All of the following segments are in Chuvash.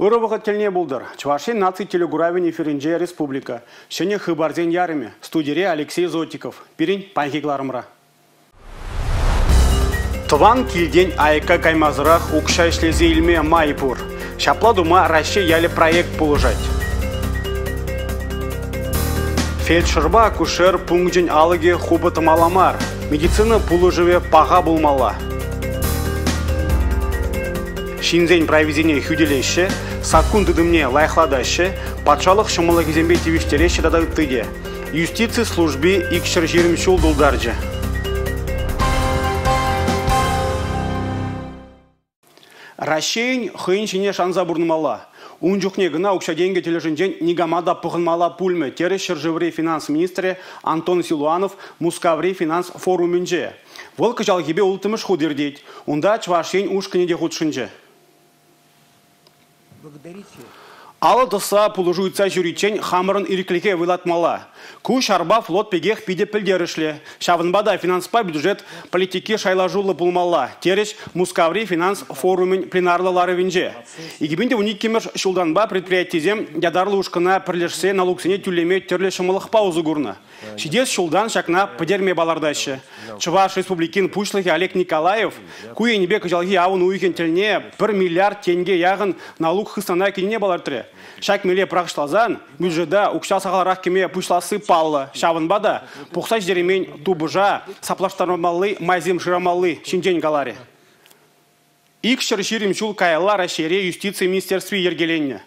Ырӑ вӑхӑт тӗлне пултӑр. Чӑваш Ен наци телекуравӗн эфирӗнче республика. Ҫӗнӗ хыпарсен ярӑмӗ. Студире Алексей Зотиков. Пирӗн паянхи кӑларӑмра. Тӑван килтен аякка каймасӑрах укҫа ӗҫлесе илме май пур. Ҫапла тума Раҫҫей ялӗ проект пулӑшать. Фельдшерпа акушер пункчӗн алӑкӗ хупӑ тӑмалла мар. Медицина пулӑшӑвӗ паха пулмалла. Ҫынсен прависене хӳтӗлеҫҫӗ, саккун тытӑмне лайӑхлатаҫҫӗ, патшалӑх ҫӑмӑллӑхӗсемпе тивӗҫтереҫҫӗ тата ытти те. Юстици служби 220 ҫул тултарчӗ. Раҫҫейӗн хӑйӗн ҫине шанса пурӑнмалла. Ун чухне кӑна укҫа-тенкӗ тӗлӗшӗнчен никама та пӑхӑнмалла пулмӗ, терӗ ҫӗршыври финанс министрӗ Антон Силуанов Мускаври финанс форумӗнче. Вӑл кӑҫалхипе улттӑмӗш хут иртет. Унта Чӑваш Ен ушкӑнӗ те хутшӑнчӗ. Алӑ тӑсса пулӑшу ыйтса ҫӳриччен хамӑрӑн ирӗклӗхе вӑйлатмалла. Ку ҫарпа флот пекех питӗ пӗлтерӗшлӗ. Ҫавӑнпа та финанспа бюджет политики шайлашуллӑ пулмалла, терӗҫ Мускаври финанс форумӗн пленарлӑ ларӑвӗнче. 2012-мӗш ҫултанпа предприятисем ятарлӑ ушкӑна пӗрлешсе налуксене тӳлеме тӗрлӗ ҫӑмӑллӑхпа усӑ курнӑ. Ҫитес ҫултан ҫакна пӗтерме палӑртаҫҫӗ. Чӑваш Республикин Пуҫлӑхӗ Олег Николаев ку енӗпе кӑҫалхи авӑн уйӑхӗн тӗлне 1 миллиард тенке яхӑн налук хыснана кӗнине палӑртрӗ. Ҫак меле пӑрахӑҫласан бюджета укҫа сахалрах кӗме пуҫласси паллӑ. Ҫавӑнпа та пухса ҫитереймен тупӑша саплаштармалли майсем шырамалли ҫинчен каларӗ. 220 ҫул каялла Раҫҫейре юстици министерстви йӗркеленнӗ.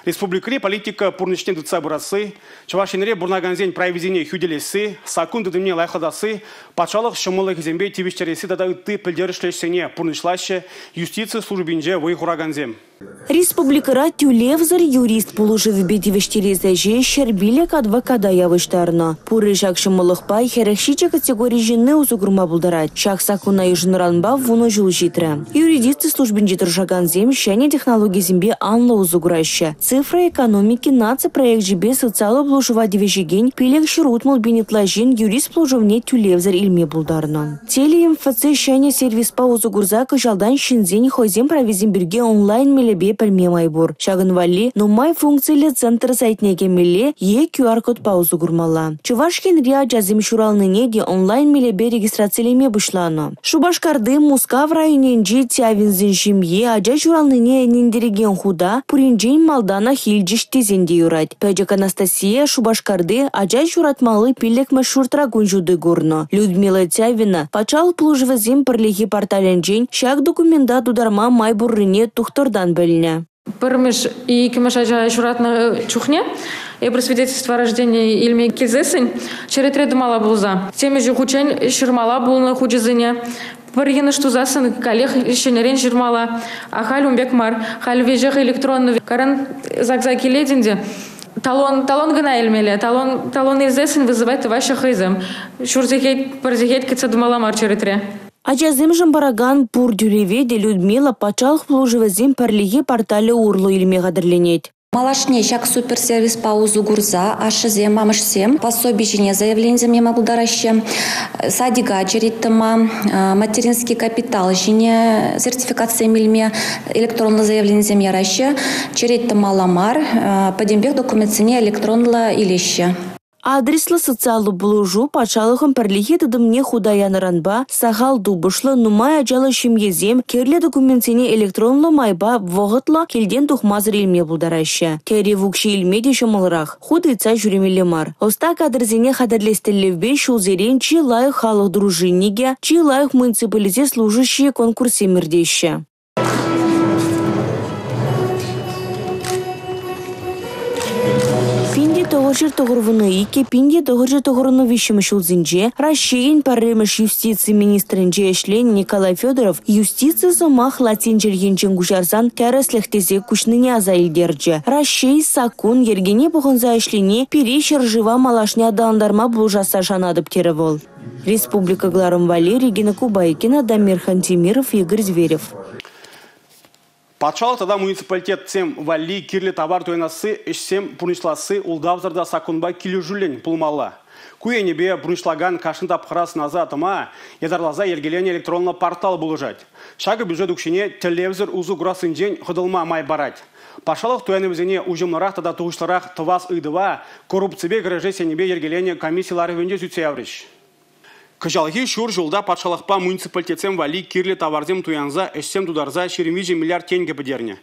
Республикӑри политика пурнӑҫне тытса пырасси, Чӑваш Енре пурӑнакансен прависене хӳтӗлесси, саккун тытӑмне лайӑхлатасси, патшалӑх ҫӑмӑллӑхӗсемпе тивӗҫтересси тата ытти пӗлтерӗшлӗ ӗҫсене пурнӑҫлаҫҫӗ юстици службинче вӑй хуракансем. Республикӑра тӳлевсӗр юрист пулӑшӑвӗпе тивӗҫтерес ӗҫе 105 адвоката явӑҫтарнӑ. Пурӗ ҫак ҫӑмӑллӑхпа 47 категори ҫынни усӑ курма пултарать. Ҫак саккуна йышӑннӑранпа 10 ҫул ҫитрӗ. Юридици службинче тӑрӑшакансем ҫӗнӗ технологисемпе анлӑ усӑ кураҫҫӗ. Цифра экономики наци проекчӗпе социаллӑ пулӑшӑва тивӗҫекен 560 пин ытла ҫын юрист пулӑшӑвне тӳлевсӗр илме пултарнӑ. Теле-МФЦ ҫӗнӗ сервиспа усӑ курса кӑҫалтан ҫынсен хӑйсен прависем пирки онлайн мелӗпе пӗлме май пур. Ҫакӑн валли нумай функциллӗ центр сайтне кӗмелле е QR-кодпа усӑ курмалла. Чӑваш Енре ачасем ҫуралнине те онлайн мелӗпе регистрацилеме пуҫланӑ. Шупашкарти Мускав районӗнчи Тявинсен ҫемйи ача ҫуралнине ӗнентерекен хута пуринчен малтанах илчӗҫ тесен те юрать. Пӗчӗк Анастасия Шупашкарти ача ҫуратмалли 5-мӗш ҫуртра кун ҫути курнӑ. Людмила Тявина патшалӑх пулӑшӑвӗсен пӗрлехи порталӗнчен ҫак документа тутарма май пуррине тухтӑртан пӗлнӗ. Пӗрмӗш иккӗмӗш ача ҫуратнӑ чухне эпир свидетельство о рождении илме килсессӗн черетре тӑмалла пулса. Темиҫе хутчен ҫырмалла пулнӑ хучӗсене. Пӗр йӑнӑш тусассӑн каллех ҫӗнӗрен ҫырмалла. А халь ун пек мар. Халь веҫех электронный. Каран ЗАГСа килет ӗнтӗ. Талон, талон кӑна илмелле. Талон, талон илсессӗн вызывать тӑваҫҫӗ хӑйсем. Ҫур сехет, пӗр сехет кӗтсе тӑмалла мар черетре. Ачасемшӗн паракан пур тӳлеве те Людмила патшалӑх пулӑшӑвӗсен пӗрлехи порталӗ урлӑ илме хатӗрленет. Малашне ҫак суперсервиспа усӑ курса ашшӗсем, амӑшсем пособи ҫине заявленисем яма пултараҫҫӗ, садика черет тӑма, материнский капитал ҫине сертификатсем илме электронлӑ заявленисем яраҫҫӗ. Черет тӑмалла мар, пӗтӗмпех документсене электронлӑ илеҫҫӗ. Адреслӑ социаллӑ пулӑшу патшалӑхӑн пӗрлехи тытӑмне хута янӑранпа сахал тупӑшлӑ нумай ачаллӑ ҫемьесем кирлӗ документсене электронлӑ майпа вӑхӑтлӑ килтен тухмасӑр илме пултараҫҫӗ. Тӗрев укҫи илме те ҫӑмӑлрах, хут ыйтса ҫӳремелле мар. Ӑста кадрсене хатӗрлес тӗллевпе ҫулсерен чи лайӑх халӑх дружинникӗ, чи лайӑх муниципалитет служащийӗ конкурссем иртеҫҫӗ. Пинте тӑхӑрҫӗр тӑхӑрвунӑ иккӗ, пинте тӑхӑрҫӗр тӑхӑрвунӑ виҫҫӗмӗш ҫулсенче Раҫҫейӗн пӗрремӗш юстици министрӗнче ӗҫленӗ Николай Федоров юстици сӑмах латин чӗлхинчен куҫарсан тӗрӗслӗх тесе куҫнине аса илтерчӗ. Раҫҫей саккун йӗркене пӑхӑнса ӗҫлени пире ҫӗршыва малашне аталантарма пулӑшасса шанатӑп терӗ вӑл. Республика кӑларӑм валли Регина Кубайкина, Дамир Хантимиров, Игорь Зверев. Патшалӑх тата муниципалитетсем валли кирлӗ тавар туянасси, ӗҫсем пурнӑҫласси ултавсӑр та саккунпа килӗшӳллӗн пулмалла. Ку енӗпе пурнӑҫлакан кашни тапхӑра сӑнаса тӑма ятарласа йӗркеленӗ электронлӑ портал пулӑшать. Ҫакӑ бюджет укҫине тӗллевсӗр усӑ курассинчен хӑтӑлма май парать. Патшалӑх туянӑвӗсене уҫӑмлӑрах тата тухӑҫлӑрах тӑвас ыйтӑва коррупципе кӗрешес енӗпе йӗркеленӗ комисси ларӑвӗнче сӳтсе яврӗҫ. Кӑҫалхи ҫур ҫулта патшалӑхпа муниципалитетсем валли кирлӗ таварсем туянса, ӗҫсем тутарса 23 миллиард тенкӗ пӗтернӗ.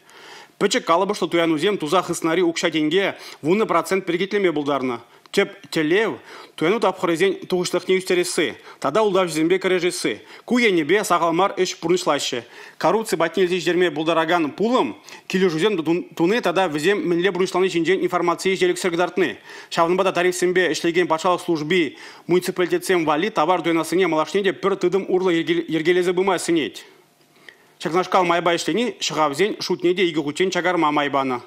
Пӗчӗк калӑпӑшлӑ туянусем туса хыснари укҫа-тенке 10% перекетлеме пултарнӑ. Тӗп тӗллев – туяну тапхӑрӗсен тухӑҫлӑхне ӳстересси тата ултавҫӑсемпе кӗрешесси. Ку енӗпе сахал мар ӗҫ пурнӑҫлаҫҫӗ. Коррупци патне илсе ҫитерме пултаракан пулӑм килӗшӳсем туни тата вӗсем мӗнле пурнӑҫлани ҫинчен информацие ҫителӗксӗр кӑтартни. Ҫавӑнпа та тарифсемпе ӗҫлекен патшалӑх служби муниципалитетсем валли тавар туянассине малашне те пӗр тытӑм урлӑ йӗркелесе пыма сӗнет. Ҫакнашкал майпа ӗҫлени ҫӑхавсен шутне те 2 хутчен чакарма май панӑ.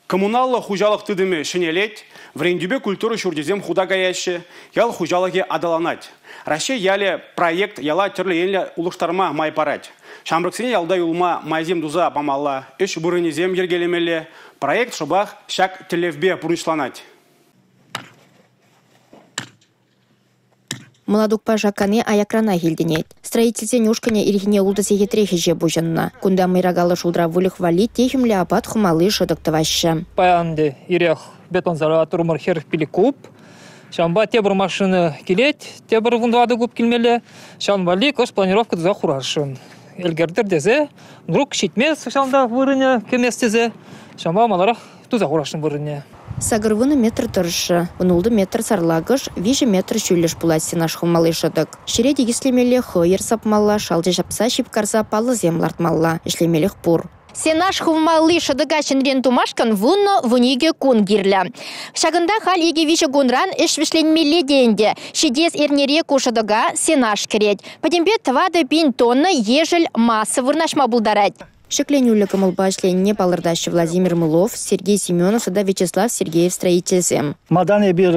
Коммуналлӑ хуҫалӑх тытӑмӗ ҫӗнелет, вӗрентӳпе культура ҫурчӗсем хута каяҫҫӗ, ял хуҫалӑхӗ аталанать. Раҫҫей ялӗ проект яла тӗрлӗ енлӗ улӑштарма май парать. Ҫамрӑксене ялта юлма майсем туса памалла, ӗҫ вырӑнӗсем йӗркелемелле. Проект шӑпах ҫак тӗллевпе пурнӑҫланать. Мӑлатукпа шаккани аякранах илтӗнет. Строительсен ушкӑнӗ ирхине 6 сехетрех ӗҫе пуҫӑннӑ. Кунта мӑйракаллӑ шултра выльӑх валли техӗмлӗ апат хумалли шӑтӑк тӑваҫҫӗ. Паян ирех бетон саратурмӑр 45 куб. Ҫавӑнпа тепӗр машина килет, тепӗр 14 куб килмелле. Ҫавӑн валли кӑшт планировка туса хурасшӑн. Ӗлкӗртӗр тесе, вдруг ҫитмест ҫавӑнта вырӑнӗ кӗмест тесе, ҫавӑнпа маларах туса хурасшӑн вырӑнне. 80 метр тӑршшӗ, 16 метр сарлакӑш, 3 метр ҫӳллӗш пулать сенаж хумалли шӑтӑк. Ҫӗре тикӗслемелле, хӑйӑр сапмалла, шалча ҫапса, ҫип карса паллӑсем лартмалла. Ӗҫлемелӗх пур. Сенаж хывмалли шӑтӑка ҫӗнрен тумашкӑн 10-12 кун кирлӗ. Ҫакӑнта халь 2-3 кунран ӗҫ вӗҫленмелле те ӗнтӗ. Ҫитес эрнере ку шӑтӑка сенаж кӗрет. Пӗтӗмпе 4,000 тонна ешӗл масса вырнаҫма пултарать. Ҫӗкленӳллӗ кӑмӑлпа ӗҫленине палӑртаҫҫӗ Владимир Мылов, Сергей Семенов тата Вячеслав Сергеев строительсем. Малтан эпир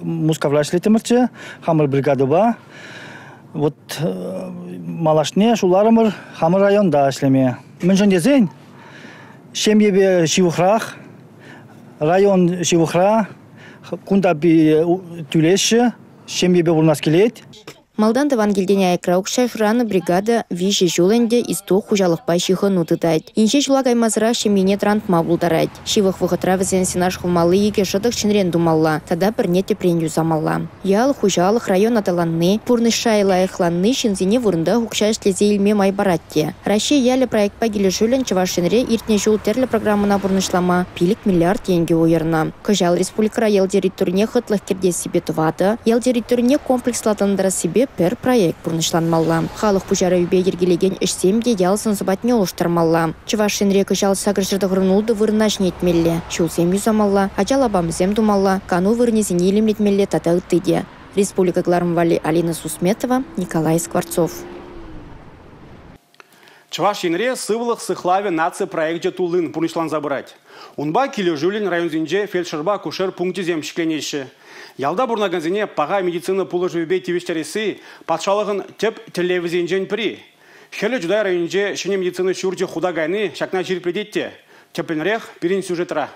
Мускавра ӗҫлеттӗмӗрччӗ, хамӑр бригадӑпа. Вот малашне шуларӑмӑр хамӑр районта ӗҫлеме. Мӗншӗн тесен ҫемьепе ҫывӑхрах, район ҫывӑхра, кунта тӳлеҫҫӗ, ҫемьепе пурӑнас килет. Малтан тӑван килтен аякра укҫа шыранӑ бригада 3 ҫул ӗнтӗ Исток хуҫалӑхпа ҫыхӑну тытать. Инҫе ҫула каймасӑрах ҫемьене тӑрантма пултарать. Ҫывӑх вӑхӑтра вӗсен сенаж хывмалли 2 шӑтӑк ҫӗнрен тумалла тата пӗрне тӗпрен юсамалла. Ял, хуҫалӑх, район аталанни, пурнӑҫ шайӗ лайӑхланни ҫынсене вырӑнтах укҫа ӗҫлесе илме май парать те. Раҫҫей ялӗ проектпа килӗшӳллӗн Чӑваш Енре иртнӗ ҫул тӗрлӗ программӑна пурнӑҫлама 5 миллиард тенкӗ уйӑрнӑ. Кӑҫал республикӑра ял территорине хӑтлӑх кӗртессипе 4, ял территорине комплекслӑ аталантарассипе пӗр проект пурнӑҫланмалла. Халӑх пуҫарӑвӗпе йӗркелекен ӗҫсем те ял сӑн-сӑпатне улӑштармалла. Чӑваш Енре кӑҫал 896 вырӑна ҫӗнетмелле, ҫулсем юсамалла, ача лапамӗсем тумалла, кану вырӑнӗсене илемлетмелле тата ытти те. Республика кӑларӑм валли Алина Сусметова, Николай Скворцов. Чӑваш Енре сывлӑх сыхлавӗ наци проекчӗ туллин пурнӑҫланса пырать. Унпа килӗшӳллӗн районсенче фельдшерпа акушер пункчӗсем ҫӗкленеҫҫӗ. Ялта пурӑнакансене паха медицина пулӑшӑвӗпе тивӗҫтересси патшалӑхӑн тӗп тӗллевӗсенчен пӗри. Хӗрлӗ Чутай районӗнче ҫӗнӗ медицина ҫурчӗ хута кайни ҫакна ҫирӗплетет те. Тӗплӗнрех пирӗн сюжетра.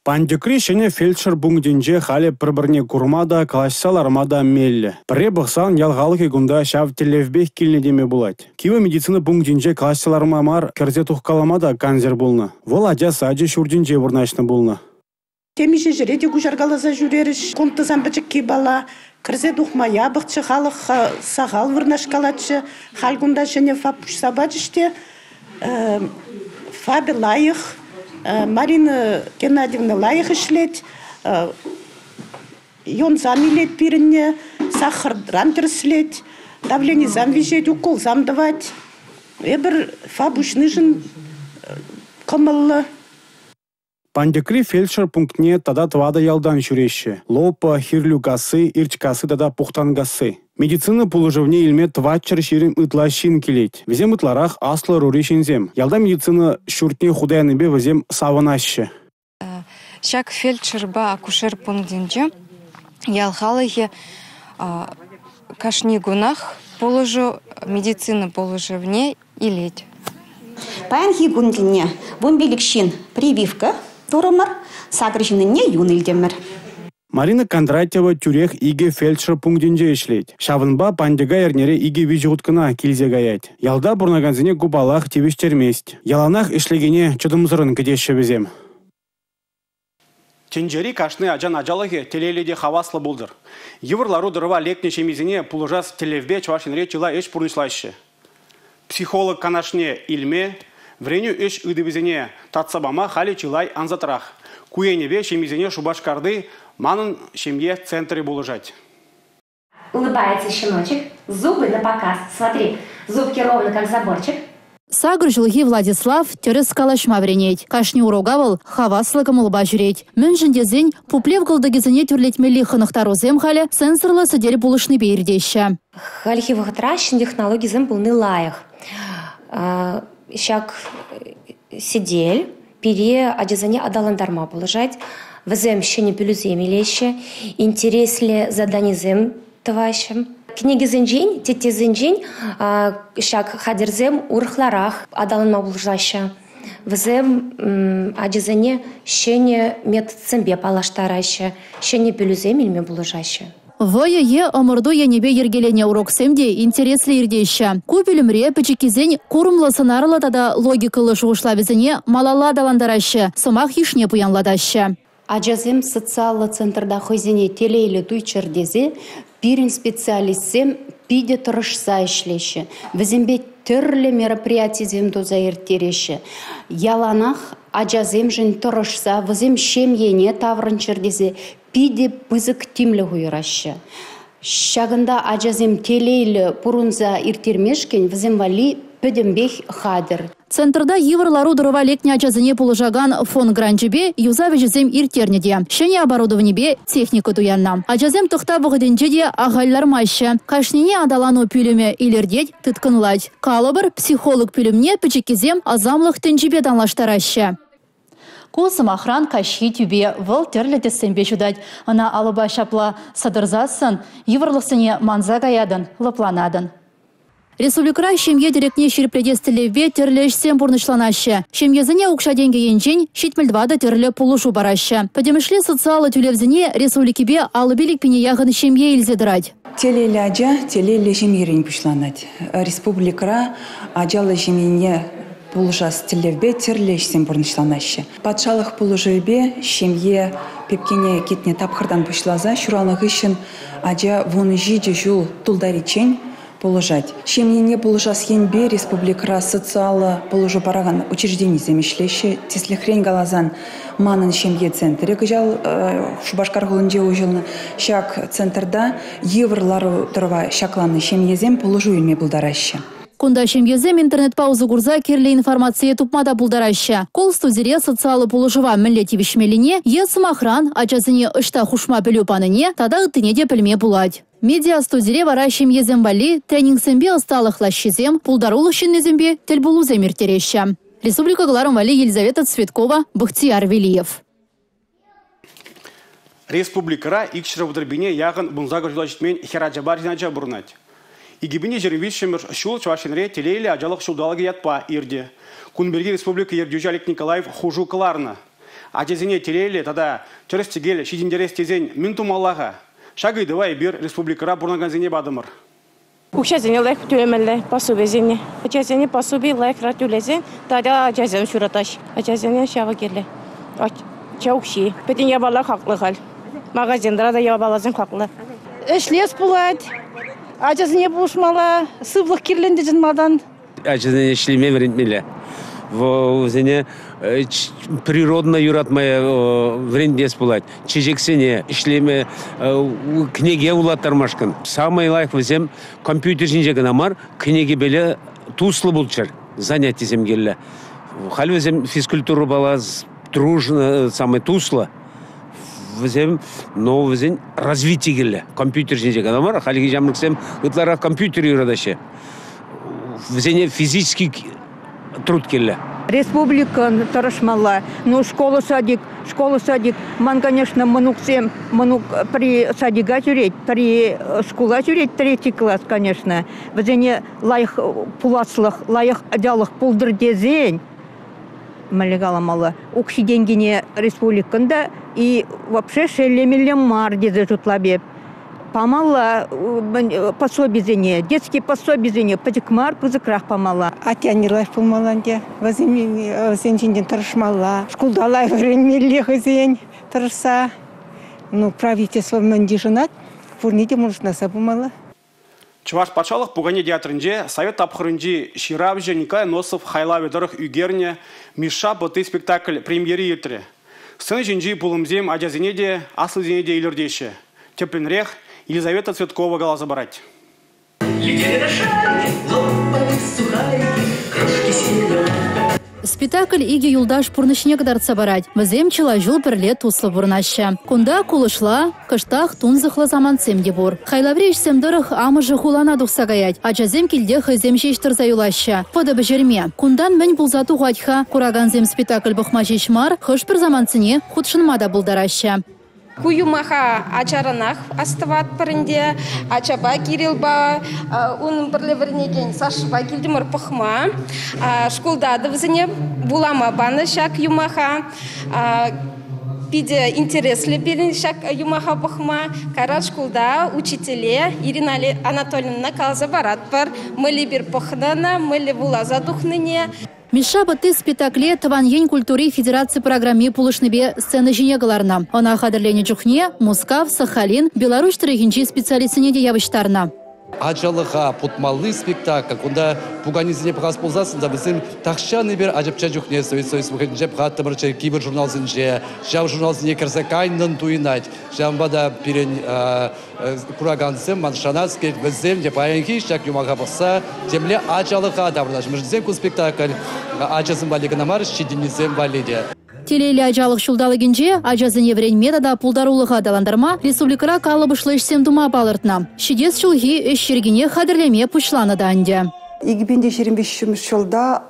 Пантьӑкри ҫӗнӗ фельдшер пунктӗнче халӗ пӗр-пӗрне курма та, калаҫса ларма та меллӗ. Пӗрре пӑхсан ял халӑхӗ кунта ҫав тӗллевпех килнӗ теме пулать. Кивӗ медицина пунктӗнче калаҫса ларма мар, кӗрсе тухкалама та кансӗр пулнӑ. Вӑл ача сачӗ ҫуртӗнче вырнаҫнӑ пулнӑ. Темиҫе ҫӗре те куҫаркаласа ҫӳрерӗҫ. Кунтӑсам пӗчӗкки бала кӗрсе тухма япӑхчӗ, халӑх сахал вырнаҫкалатчӗ. Халь кунта ҫӗнӗ ФАП пуҫса пачӗҫ те. ФАПӗ лайӑх, Марина Геннадьевна лайӑх ӗҫлет. Юнсан илет пирӗнне, сахӑртан тӗрӗслет, давленисем виҫет, уколсам тӑвать. Эпир ФАП уҫнишӗн кӑмӑллӑ. Пантьӑкри фельдшер пунктне тата 4 ялтан ҫӳреҫҫӗ: Лопа, Хирлӳкасси, Ирчкасси тата Пухтанкасси. Медицина пулӑшӑвне илме 420 ытла ҫын килет. Вӗсем ытларах аслӑ ӑрури ҫынсем. Ялта медицина ҫуртне хута янипе вӗсем савӑнаҫҫӗ. Ҫак фельдшерпа акушер пунктӗнче ял халӑхӗ кашни кунах пулӑшу, медицина пулӑшӑвне илет. Паянхи кун тӗлне 15 ҫын прививка турӑмӑр, 8 ҫыннӑнне юн илтӗмӗр. Марина Кондратьева тӳрех 2 фельдшер пунктӗнче ӗҫлет. Ҫавӑнпа Пантьӑка эрнере 2-3 хут кӑна килсе каять. Ялта пурӑнакансене ку, паллах, тивӗҫтермест. Яланах ӗҫлекене чӑтӑмсӑррӑн кӗтеҫҫӗ вӗсем. Тӗнчери кашни ачан ачалӑхӗ телейлӗ те хаваслӑ пултӑр. Йывӑр лару-тӑрӑва лекнӗ ҫемьесене пулӑшас тӗллевпе Чӑваш Енре чылай ӗҫ пурнӑҫлаҫҫӗ. Психолог канашне илме, вӗренӳ ӗҫ ыйтӑвӗсене татса пама халӗ чылай ансатрах. Ку енӗпе ҫемьесене Шупашкарти «Манӑн ҫемье» центрӗ пулӑшать. Улыбается щеночек, зубы на показ. Смотри, зубки ровно как заборчик. Сакӑр ҫулхи Владислав тӗрӗс калаҫма вӗренет. Кашни урока вӑл хаваслӑ кӑмӑлпа ҫӳрет. Мӗншӗн тесен пуплев кӑлтӑкӗсене тӳрлетмелли хӑнӑхтарусем халӗ сенсорлӑ сӗтел пулӑшнипе иртеҫҫӗ. Хальхи вӑхӑтра ҫӗнӗ технологисем пулни лайӑх. Ҫак сӗтел пире ачасене аталантарма пулӑшать. Вӗсем ҫӗнӗ пӗлӳсем илеҫҫӗ, интереслӗ заданисем тӑваҫҫӗ. Кӗнекесенчен, теттесенчен ҫак хатӗрсем урӑхларах аталанма пулӑшаҫҫӗ. Вӗсем ачасене ҫӗнӗ методсемпе паллаштараҫҫӗ, ҫӗнӗ пӗлӳсем илме пулӑшаҫҫӗ. Вӑйӑ е ӑмӑрту енӗпе йӗркеленӗ уроксем те интереслӗ иртеҫҫӗ. Ку пӳлӗмре пӗчӗккисен курӑмлӑ сӑнарлӑ тата логикӑллӑ шухӑшлавӗсене малалла аталантараҫҫӗ, сӑмах йышне пуянлатаҫҫӗ. Ачасем социаллӑ центрта хӑйсене телейлӗ туйччӑр тесе пирӗн специалистсем питӗ тӑрӑшса ӗҫлеҫҫӗ. Вӗсемпе тӗрлӗ мероприятисем туса ирттереҫҫӗ. Яланах ачасемшӗн тӑрӑшса вӗсем ҫемьене таврӑнччӑр тесе питӗ пысӑк тимлӗх уйӑраҫҫӗ. Ҫакӑнта ачасем телейлӗ пурӑнса ирттермешкӗн вӗсем валли пӗтӗмпех хатӗр. Центрта йывӑр лару-тӑрӑва лекнӗ ачасене пулӑшакан фонд гранчӗпе юсав ӗҫӗсем ирттернӗ те. Ҫӗнӗ оборудованипе техника туяннӑ. Ачасем тӑхтав вӑхӑтӗнче те ахаль лармаҫҫӗ. Кашнине аталану пӳлӗмӗ илӗртет, тыткӑнлать. Калӑпӑр, психолог пӳлӗмне пӗчӗккисем асамлӑх тӗнчипе танлаштараҫҫӗ. Ку, сӑмахран, каҫхи тӳпе. Вӑл тӗрлӗ тӗссемпе ҫутать. Ӑна алӑпа ҫапла сӑтӑрсассӑн йывӑрлӑхсене манса каятӑн, лӑпланатӑн. Республикӑра ҫемье тӗрекне ҫирӗплетес тӗллевпе тӗрлӗ ӗҫсем пурнӑҫланаҫҫӗ. Ҫемьесене укҫа-тенкӗ енчен 74 тӗрлӗ пулӑшу параҫҫӗ. Пӗтӗмӗшле социаллӑ тӳлевсене республикипе 55 пине яхӑн ҫемье илсе тӑрать. Телейлӗ ача телейлӗ ҫемьерен пуҫланать. Республикӑра ачаллӑ ҫемьене пулӑшас тӗллевпе тӗрлӗ ӗҫсем пурнӑҫланаҫҫӗ. Патшалӑх пулӑшӑвӗпе ҫемье пепкене кӗтнӗ тапхӑртан пуҫласа ҫуралнӑ хыҫҫӑн ача 17 ҫул тултариччен пулӑшать. Ҫемьене пулӑшас енпе республикӑра социаллӑ пулӑшу паракан учрежденисем ӗҫлеҫҫӗ. Тӗслӗхрен каласан, манӑн ҫемье центрӗ кӑҫал Шупашкар хулинче уҫӑлнӑ. Ҫак центрта йывӑр лару-тӑрӑва ҫакланнӑ ҫемьесем пулӑшу илме пултараҫҫӗ. Кунта ҫемьесем интернетпа усӑ курса кирлӗ информацие тупма та пултараҫҫӗ. Колл-студире социаллӑ пулӑшӑва мӗнле тивӗҫмеллине е, сӑмахран, ачасене ӑҫта хушма пӗлӳ панине тата ыттине те пӗлме пулать. Медиастудире вара ҫемьесем валли тренингсемпе ӑсталӑх лаҫҫисем, пултарулӑх ҫыннисемпе тӗлпулусем ирттереҫҫӗ. Республика кӑларӑм валли Елизавета Цветкова, Бахтияр Велиев. Республикӑра 230 пине яхӑн 18 ҫула ҫитмен хӗрачапа арҫын ача пурӑнать. 2023-мӗш ҫул Чӑваш Енре телейлӗ ачалӑх ҫулталӑкӗ ятпа иртӗ. Кун пирки республика ертӳҫи Олег Николаев хушу кӑларнӑ. Ачасене телейлӗ тата тӗрӗс-тӗкел ҫитӗнтерес тесен мӗн тумалла-ха? Ҫак ыйтӑва эпир республикӑра пурӑнакансене патӑмӑр. Укҫасене лайӑх тӳлемелле, пособисене. Ачасене пособи лайӑхрах тӳлесен тата ачасем ҫуратаҫ. Ачасене ҫавӑ кирлӗ. Ача укҫи. Пӗтӗм япала хаклӑ халь. Магазинра та япаласем хаклӑ. Ӗҫлес пулать, ачасене пулӑшмалла, сывлӑх кирлӗ ӗнтӗ чӑн малтан. Ачасене ӗҫлеме вӗрентмелле. Вӗсене природно юратма вӗрентес пулать. Чечексене ӗҫлеме, кӗнеке вулаттармашкӑн. Самый лайӑх вӗсем компьютер ҫинче кӑна мар, кӗнекепеле туслӑ пулччӑр, занятисем кирлӗ. Халь вӗсем физкультурӑпала дружно, самый туслӑ. Вӗсем, но вӗсен развитие кирлӗ. Компьютер ҫинче кӑна мар, хальхи ҫамрӑксем ытларах компьютер юратаҫҫӗ. Вӗсене физический труд кирлӗ. Республикӑн тӑрӑшмалла. Ну, школа, садик, школа, садик. Ман, конечно, мӑнуксем, мӑнук пӗри садика ҫӳрет, пӗри шкула ҫӳрет, третий класс, конечно. Вӗсене лайӑх пуласлӑх, лайӑх ачалӑх пултӑр тесен, мӗнле каламалла, укҫи-тенкине республикӑн та и вообще шеллемелле мар тесе шутлап эп. Памалла пособисене, детский пособисене пӗчӗк мар, пысӑкрах памалла. Атте-анне лайӑх пулмалла ӗнтӗ. Вӗсен ҫинчен тӑрӑшмалла. Шкулта лайӑх вӗренмелле хӑйсен тӑрӑшса. Ну, правительство мӗн йышӑнать, пурне те мурӑшнаса пымалла. Чӑваш патшалӑх пукане театрӗнче совет тапхӑрӗнчи ҫыравҫӑ Николай Носов хайлавӗ тӑрӑх ӳкернӗ «Мишша пӑтти» спектакль премьери иртрӗ. Сцена ҫинчи пулӑмсем ачасене те, аслисене те илӗртеҫҫӗ. Тӗплӗнрех Елизавета Цветкова каласа парать. Спектакль икӗ юлташ пурнӑҫне кӑтартса парать. Вӗсем чылай ҫул пӗрле туслӑ пурӑнаҫҫӗ. Кунта кулӑшла, кӑштах тунсӑхлӑ самантсем те пур. Хайлаври ӗҫсем тӑрӑх амӑшӗ хулана тухса каять. Ачасем килте хӑйсем ҫеҫ тӑрса юлаҫҫӗ. Пӑтӑ пӗҫерме. Кунтан мӗн пулса тухать-ха? Куракансем спектакль пӑхма ҫеҫ мар, хӑш-пӗр самантсене хутшӑнма та пултараҫҫӗ. Ку юмаха ачаранах астӑватпӑр ӗнтӗ. Ачапа Кирилпа, унӑн пӗрле вӗренекен Сашӑпа килтӗмӗр пӑхма. Шкулта та вӗсене вулама панӑ ҫак юмаха. Питӗ интереслӗ пирӗн ҫак юмаха пӑхма. Кайран шкулта учителе Ирина Анатольевнӑна каласа паратпӑр. Мӗнле эпир пӑхнӑ ӑна, мӗнле вуласа тухнине. Мишша пӑтти спектакле «Тӑван ен культури» федераци программи пулӑшнипе сцена ҫине кӑларнӑ. Ӑна хатӗрленӗ чухне Мускав, Сахалин, Беларуҫ тӑрӑхӗнчи специалистсене те явӑҫтарнӑ. Ачалӑха путмалли спектакль. Кунта пуканесене пӑхас пулсассӑн та вӗсем тахҫан эпир ачапча чухне Совет Союз вӑхӑтӗнче пӑхаттӑмӑрччӗ кивӗ журналсенче. Ҫав журналсене кӗрсе кайнӑн туйӑнать. Ҫавӑнпа та пирӗн куракансем, ман шанас килет, вӗсем те паянхи ҫак юмаха пӑхса темле ачалӑха таврӑнаҫҫӗ. Мӗншӗн ку спектакль ачасем валли кӑна мар, ҫитӗннисем валли те. Телейлӗ ачалӑх ҫулталӑкӗнче ачасене вӗренме тата пултарулӑха аталантарма республикӑра калӑпӑшлӑ ӗҫсем тума палӑртнӑ. Ҫитес ҫулхи ӗҫ йӗркине хатӗрлеме пуҫланӑ та ӗнтӗ. 2023 ҫулта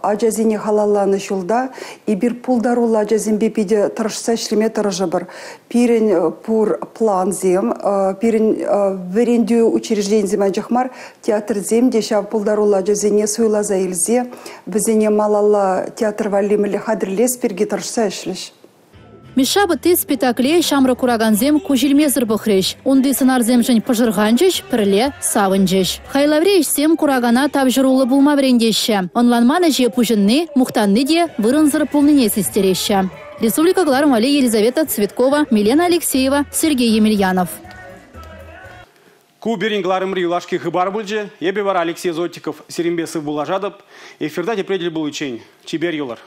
ачасене халалланӑ ҫулта эпир пултаруллӑ ачасемпе питӗ тӑрӑшса ӗҫлеме тӑрӑшӑпӑр. Пирӗн пур плансем, пирӗн вӗрентӳ учрежденисем анчах мар, театрсем те ҫав пултаруллӑ ачасене суйласа илсе вӗсене малалла театр валли мӗнле хатӗрлес пирки тӑрӑшса ӗҫлӗҫ. Мишша пӑтти спектакле ҫамрӑк куракансем куҫ илмесӗр пӑхрӗҫ. Унти сӑнарсемшӗн пӑшӑрханчӗҫ, пӗрле савӑнчӗҫ. Хайлаври ӗҫсем куракана тавҫӑруллӑ пулма вӗрентеҫҫӗ. Ӑнланман ӗҫе пуҫӑнни, мухтанни те вырӑнсӑр пулнине систереҫҫӗ. Республика кӑларӑм валли Елизавета Цветкова, Милена Алексеева, Сергей Емельянов. Ку пирӗн кӑларӑмри юлашки хыпар пулчӗ. Эпӗ вара Алексей Зотиков сирӗнпе сывпуллашатӑп. Эфирта тепре тӗл пуличчен. Чипер юлӑр.